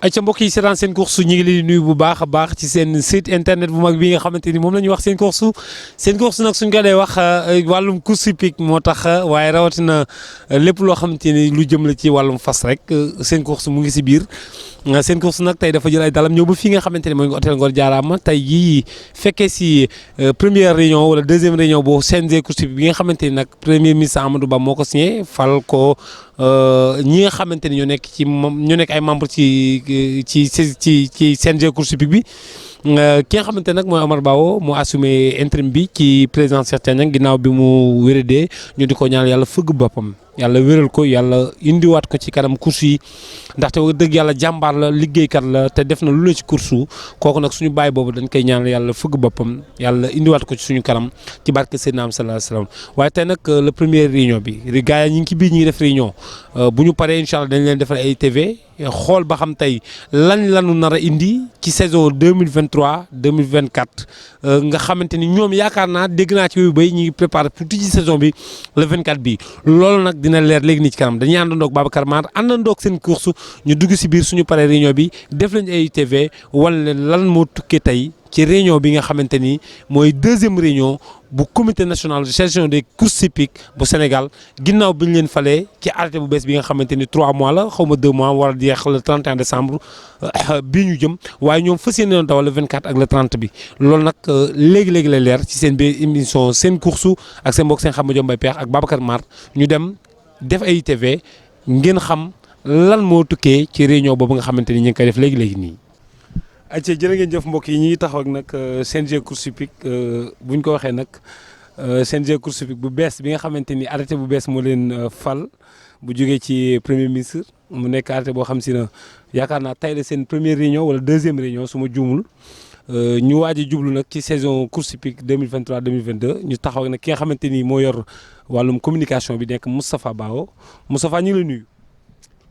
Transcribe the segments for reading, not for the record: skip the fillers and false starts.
ay ca mbokk yi seetaan seen course ñu ngi leen di nuyu bu baax a baax ci seen site internet bu mag bi nga xamante ni moom la ñuy wax seen course nag suñ ko dee wax wàllum course hippique moo tax waaye rawatina lépp loo xamante ni lu jëm la ci wàllum fas rek seen course mu ngi si biir seen course nag tey dafa jël ay dalam ñëw ba fii nga xamante ni mooy hôtel Ngor Diarama tey jii fekkee si première réunion wala deuxième réunion boo CNG course hippique bi nga xamante ni nag premier ministre Amadou Ba moo ko signé fal ko ñi nga xamante ni ñoo nekk ci ñoo nekk ay membre ci CNG course hippique bi ki nga xamante nag mooy Omar Bawo moo assumé intérim bi ci président Cheikh Tidiane ginnaaw bi mu wéradee ñu di ko ñaan yàlla fëgg boppam yàlla wéral ko yàlla indiwaat ko ci kanam course yi ndaxte wax dëgg yàlla jàmbaar la liggéeykat la te def na lu la ci course kooku nag suñu bàyyi boobu dañ koy ñaan yàlla fëgg boppam yàlla indiwaat ko ci suñu kanam ci barke Seydina Muhammad sallallahu alayhi wasallam waaye tey nag le première réunion bi gars yi ñu ngi ci biir ñu ngi def réunion bu ñu paree incha allah dañ leen defal ay TV xool ba xam tey lanu nar a indi ci saison 2023 2024 nga xamante ni ñoom yaakaar naa dégg naa ci yooyu bay ñu ngi préparé pour tijji saison bi le 24 bi loolu nag dina leer léegi nii ci kanam dañuy àndandoog Babacar Mar àndandoog seen course ñu dugg si biir suñu paree réunion bi def lañ ay TV wala leen lan moo tukkee tey ci réunion bi nga xamante ni mooy deuxième réunion bu comité national de gestion des courses hippiques bu Sénégal ginnaaw bi ñu leen falee ci arrêté bu bees bi nga xamante ni 3 mois la xaw ma 2 mois war a jeex le 31 décembre bii ñu jëm waaye ñoom fas yéene dawal le 24 ak le 30 bi loolu nag léegi-léegi lay leer ci seen biir émission seen course ak seen mbokk seen xam Mbaye Pekh ak Babacar Mar ñu dem def ay TV ngeen xam lan moo tukkee ci réunion boobu nga xamante ni ñu ngi koy def léegi-léegi nii. ayca jërë ngeen jëf mbokk yi ñu ngi taxaw ak nag CNG course hippique bu ñu ko waxee nag CNG course hippique bu bees bi nga xamante ni arrêté bu bees moo leen fal bu jógee ci premier ministre mu nekk arrêté boo xam si na yaakaar naa tey la seen première réunion wala deuxième réunion su ma juumul ñu waaj a jublu nag ci saison course hippique 2023 2022 ñu taxaw ak nag ki nga xamante ni moo yor wàllum communication bi nekk Moustapha Bawo Moustapha ñu ngi lay nuyu.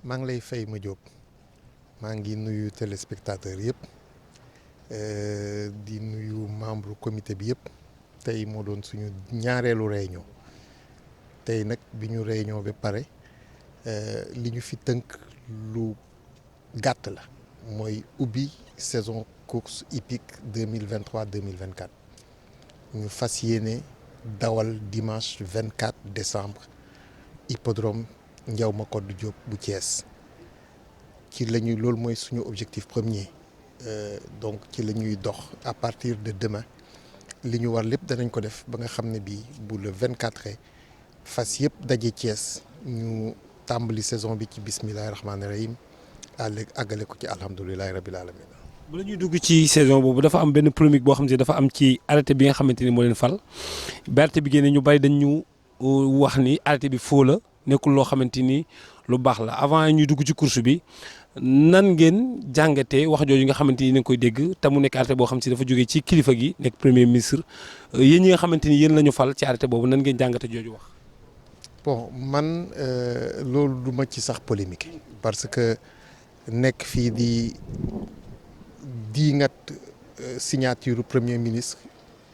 maa ngi lay fay ma Diop maa ngi nuyu téléspectateurs yëpp. di nuyu membre comité bi yëpp tey moo doon suñu ñaareelu réunion tey nag bi ñu réunion ba pare li ñu fi tënk lu gàtt la mooy ubbi saison course hippique 2023-2024 ñu fas yéene dawal dimanche 24 décembre hippodrome Ndiaw Macodou Diop bu Thiès ci la ñuy loolu mooy suñu objectif premier. Donc ci la ñuy dox à partir de demain li ñu war lépp danañ ko def ba nga xam ne bii bu le 24 fas yëpp daje Thiès ñu tàmbali saison bi ci bismillahi rahmaani rahim àggale ko ci alhamdulilahi rabil alamin. bu la ñuy dugg ci saison boobu dafa am benn polémique boo xam ne dafa am ci arrêté bi nga xamante ni moo leen fal ba arrêté bi génne ñu bari dañ ñu wax ni arrêté bi faux la nekkul loo xamante ni lu baax la avant ñuy dugg ci course bi. nan ngeen jàngatee wax jooju nga xamante ni na koy dégg te mu nekk arrêté boo xam si dafa jógee ci kilifa gi nekk premier ministre yéen ñi nga xamante ni yéen la ñu fal ci arrêté boobu nan ngeen jàngate jooju wax. bon man loolu du ma ci sax polémique parce que nekk fii di ngat signature premier ministre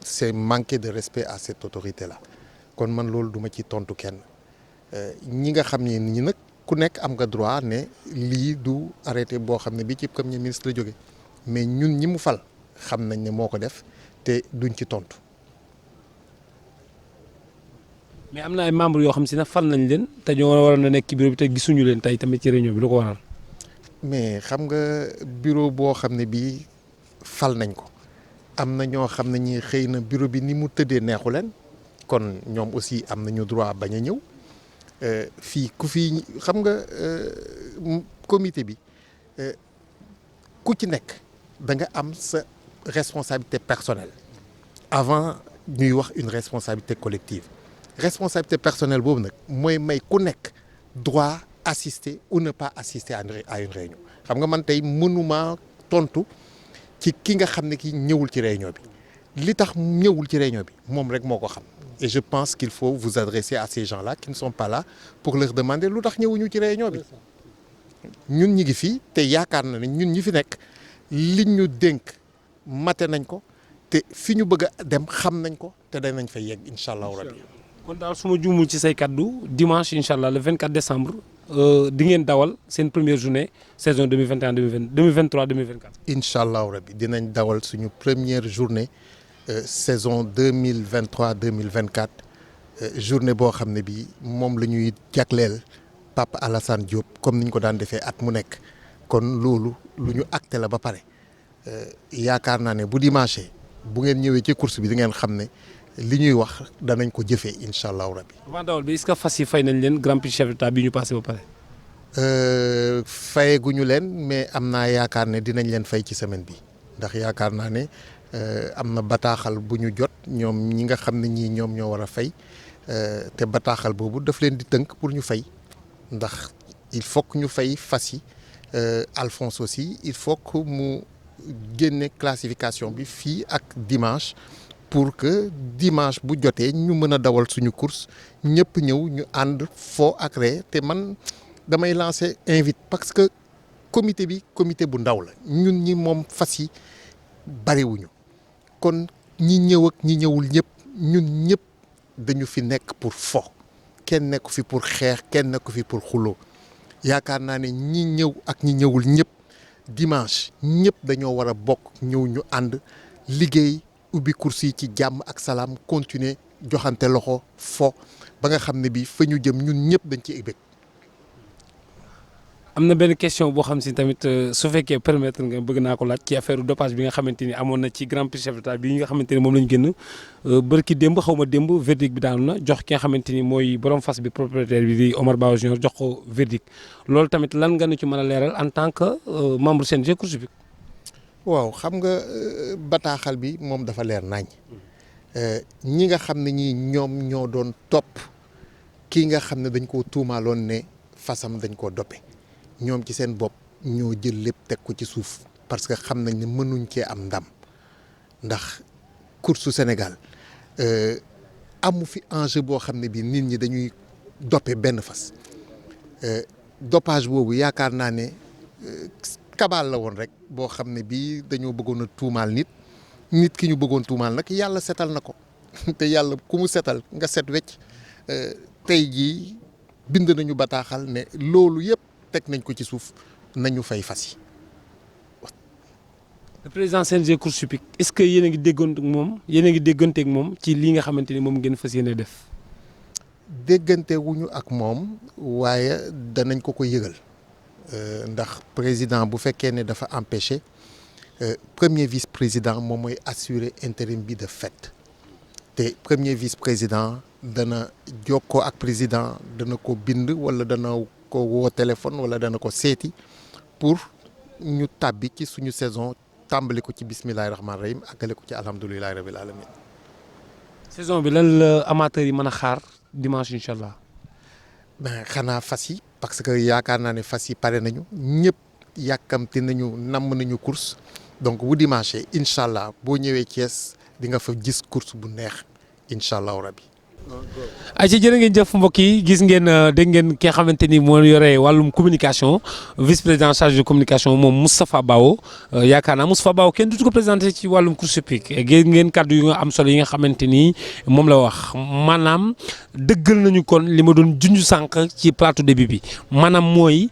c'est manquer de respect à cette autorité là kon man loolu du ma ci tontu kenn ñi nga xam ne ñi nag. ku nekk am nga droit ne lii du arrêté boo xam ne bi ci premier ministre la jóge mais ñun ñi mu fal xam nañ ne moo ko def te duñ ci tontu. mais am na ay membres yoo xam si ne fal nañ leen te ñoo waroon a nekk ci bureau bi te gisuñu leen tey tamit ci réunion bi lu ko waral. mais xam nga bureau boo xam ne bii fal nañ ko am na ñoo xam ne ñi xëy na bureau bi ni mu tëddee neexu leen kon ñoom aussi am nañu droit bañ a ñëw. fii ku fi xam nga comité bi ku ci nekk da nga am sa responsabilité personnelle avant ñuy wax une responsabilité collective responsabilité personnelle boobu nag mooy may ku nekk droit assister ou ne pas assister à une réunion xam nga man tey mënuma tontu ci ki nga xam ne ki ñëwul ci réunion bi li tax ñëwul ci réunion bi moom rek moo ko xam. Et je pense qu'il faut vous adresser à ces gens-là qui ne sont pas là pour leur demander lu tax ñëwuñu ci réunion bi ñun ñi ngi fii te yaakaar na ne ñun ñi fi nekk liñ ñu dénk mate nañ ko te fi ñu bëgg a dem xam nañ ko te danañ fa yegg incha allahu rabbi. kon daal su ma juumul ci say kaddu dimanche incha allah le 24 décembre di ngeen dawal seen première journée saison 2021 2023 2024. incha allahu rabi dinañ dawal suñu première journée saison 2023 2024 journée boo xam ne bii moom la ñuy jagleel Papa Alassane Diop comme niñ ko daan defee at mu nekk kon loolu lu ñu acté la ba pare yaakaar naa ne bu dimanche bu ngeen ñëwee ci course bi di ngeen xam ne li ñuy wax danañ ko jëfee incha allahu rabi. avant dawal bi est-ce que fas yi fay nañ leen grand prix chef d'état bi ñu passé ba pare. fayeguñu leen mais am naa yaakaar ne dinañ leen fay ci semaine bi ndax yaakaar naa ne am na bataaxal bu ñu jot ñoom ñi nga xam ne ñii ñoom ñoo war a fay te bataaxal boobu daf leen di tënk pour ñu fay ndax il faut que ñu fay fas yi Alphonse aussi il faut que mu génne classification bi fii ak dimanche pour que dimanche bu jotee ñu mën a dawal suñu course ñëpp ñëw ñu ànd foo ak ree te man damay lancer invite parce que comité bi comité bu ndaw la ñun ñi moom fas yi bariwuñu kon ñi ñëw ak ñi ñëwul ñëpp ñun ñëpp dañu fi nekk pour fo kenn nekku fi pour xeex kenn nekku fi pour xuloo yaakaar naa ne ñi ñëw ak ñi ñëwul ñëpp dimanche ñëpp dañoo war a bokk ñëw ñu ànd liggéey ubbi course yi ci jàmm ak salaam continuer joxante loxo fo ba nga xam ne bii fa ñu jëm ñun ñëpp dañ ci bëgg. am na benn question boo xam si tamit su fekkee permettre nga bëgg naa ko laaj ci affaire dopage bi nga xamante ni amoon na ci grand prix chef d'état bi nga xamante ni moom la ñu génn bërki démb xaw ma démb verdict bi daanu na jox ki nga xamante ni mooy borom fas bi propriétaire bi di Omar Bawa Junior jox ko verdict loolu tamit lan nga nu ci mën a leeral en tant que membre CNG course hippique. waaw xam nga bataaxal bi moom dafa leer nañ ñi nga xam ne ñi ñoom ñoo doon topp kii nga xam ne dañ koo tuumaaloon ne fasam dañ koo doppe ñoom ci seen bopp ñoo jël lépp teg ko ci suuf parce que xam nañ ne mënuñ cee am ndam ndax course Sénégal amu fi enjeu boo xam ne bii nit ñi dañuy doppe benn fas dopage boobu yaakaar naa ne kabaal la woon rek boo xam ne bii dañoo bëggoon a tuumaal nit ki ñu bëggoon tuumaal nag yàlla setal na ko te yàlla ku mu setal nga set wecc tey jii bind nañu bataaxal ne loolu yëpp teg nañ ko ci suuf nañu fay fas yi. le président CNG course hippique est-ce que yéen a ngi déggoon ak moom yéen a ngi dégganteeg moom ci lii nga xamante ni moom ngeen fas yéene def. déggante wuñu ak moom waaye danañ ko yëgal ndax président bu fekkee ne dafa empêché premier vice président moom mooy assurer intérim bi de fait te premier vice président dana jokkoo ak président dana ko bind wala dana ko woo téléphone wala dana ko seeti pour ñu tàbbi ci suñu saison tàmbali ko ci bismillahi rahmaani rahim àggale ko ci alhamdulillahi rabbil alamin. saison bi lan la amateurs yi mën a xaar dimanche incha allah. ben xanaa fas yi parce que yaakaar naa ne fas yi pare nañu ñëpp yàkkamti nañu namm nañu course donc bu dimanche incha allah boo ñëwee Thiès di nga fa gis course bu neex incha allahu rabbi. ay ci jërë ngeen jëf mbokk yi gis ngeen dégg ngeen ki nga xamante ni moo yore wàllum communication vice président chargé de communication moom Moustapha Bao yaakaar naa Moustapha Bao kenn dutu ko présenté ci wàllum course hippique gis ngeen kàddu yu nga am solo yi nga xamante ni moom la wax maanaam dëggal nañu kon li ma doon junj sànq ci plateau début bi maanaam mooy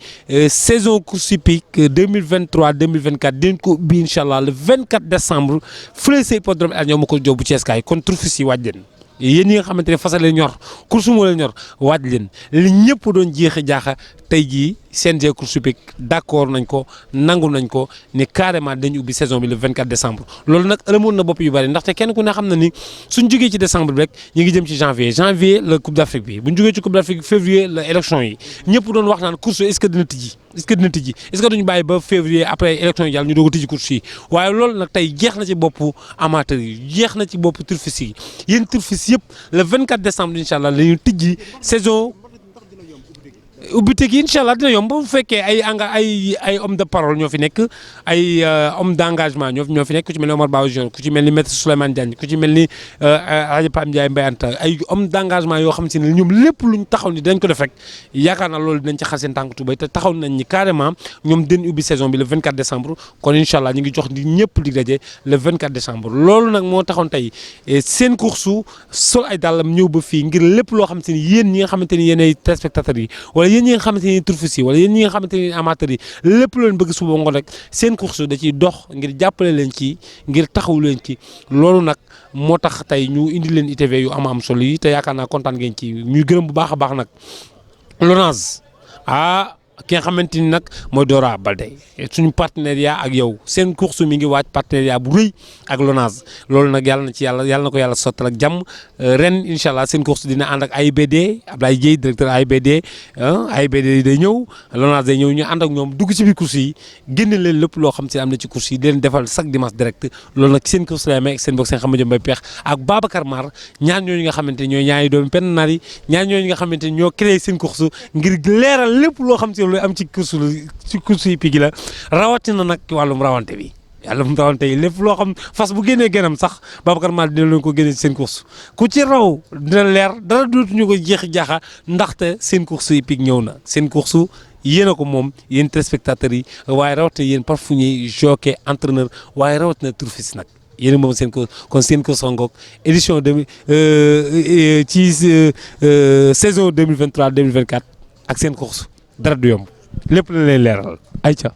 saison course hippique 2023 2024 dinañ ko ubbi incha allah le 24 décembre fële sa hippodrome El Hadj Omar Diop bu Thiès kaay kon turfis yi waaj leen yéen ñi nga xamante ne fas leen ñor course moo leen ñor waaj leen li ñëpp doon jeexe jaaxa tey jii CNG course hippique d'accord nañ ko nangu nañ ko ni carrément dañu ubbi saison bi le 24 décembre loolu nag ëlëmoon na bopp yu bari ndaxte kenn ku ne xam na ni suñ jógee ci décembre bi rek ñu ngi jëm ci janvier la coupe d'Afrique bi buñ jógee ci coupe d'Afrique février la élection yi ñëpp doon wax naan course est-ce que dina tijji est-ce que duñu bàyyi ba février après élection yi jàll ñu doog a tijji course yi waaye loolu nag tey jeex na ci boppu amateurs yi jeex na ci boppu turfis yi yéen turfis yëpp le 24 décembre incha allah la ñu tijji saison ubbite gi incha allah dina yomb bu fekkee ay homme de parole ñoo fi nekk ay homme d' engagement ñoo fi nekk ku ci mel ni Omar Ba Jeune ku ci mel ni maître Souleymane Diagne ku ci mel ni Hadj Pam Ndiaye Mbaye Anta ay homme d' engagement yoo xam si ne ñoom lépp luñ taxaw ni dañ ko def rek yaakaar naa loolu dinañ ci xar seen tànk tubéy te taxaw nañ ni carrément ñoom den ubbi saison bi le 24 décembre kon incha allah ñu ngi jox di ñëpp di daje le 24 décembre loolu nag moo taxoon tey seen course sol ay dàllam ñëw ba fii ngir lépp loo xam si ni yéen ñi nga xamante ni yéen ay téléspectateurs yi wala yéen ñi nga xamante ni turfis yi wala yéen ñi nga xamante ni amateurs yi lépp loo leen bëgg suba ngoon rek seen course da ciy dox ngir jàppale leen ci ngir taxaw leen ci loolu nag moo tax tey ñu indi leen ITV yu am solo yi te yaakaar naa kontaan ngeen ci ñuy gërëm bu baax a baax nag Lonase ki nga xamante ni nag mooy Dora Baldé suñu partenariat ak yow seen course mi ngi waaj partenariat bu rëy ak Lonase loolu nag yàlla na ko yàlla sottal ak jàmm ren incha allah seen course dina ànd ak AIBD Ablaye Dieye directeur AIBD AIBD day ñëw Lonase day ñëw ñu ànd ak ñoom dugg ci biir course yi génne leen lépp loo xam si am na ci course yi di leen defal chaque dimanche direct loolu nag seen course lay amee ak seen bokk seen xam Mbay Peex ak Babacar Mar ñaar ñooñu nga xamante ni ñooy ñaari doomu penn nar yi ñaar ñooñu nga xamante ni ñoo créé seen course ngir leeral lépp loo xam si lu am ci course yi pigi la rawatina nag wàllum rawante bi wàllum rawante yi lépp loo xam fas bu génnee gënam sax Babacar Mal dina leen ko génne ci seen course ku ci raw dina leer dara dootuñu ko jeexi jaaxa ndaxte seen course yi pig ñëw na seen course yéen a ko moom yéen téléspectateurs yi waaye rawatina yéen parfumeur jockey entraîneur waaye rawatina turfis nag yéen moom seen course kon seen course ngoog édition ci saison 2023 2024 ak seen course dara du yomb lépp la lay leeral ayca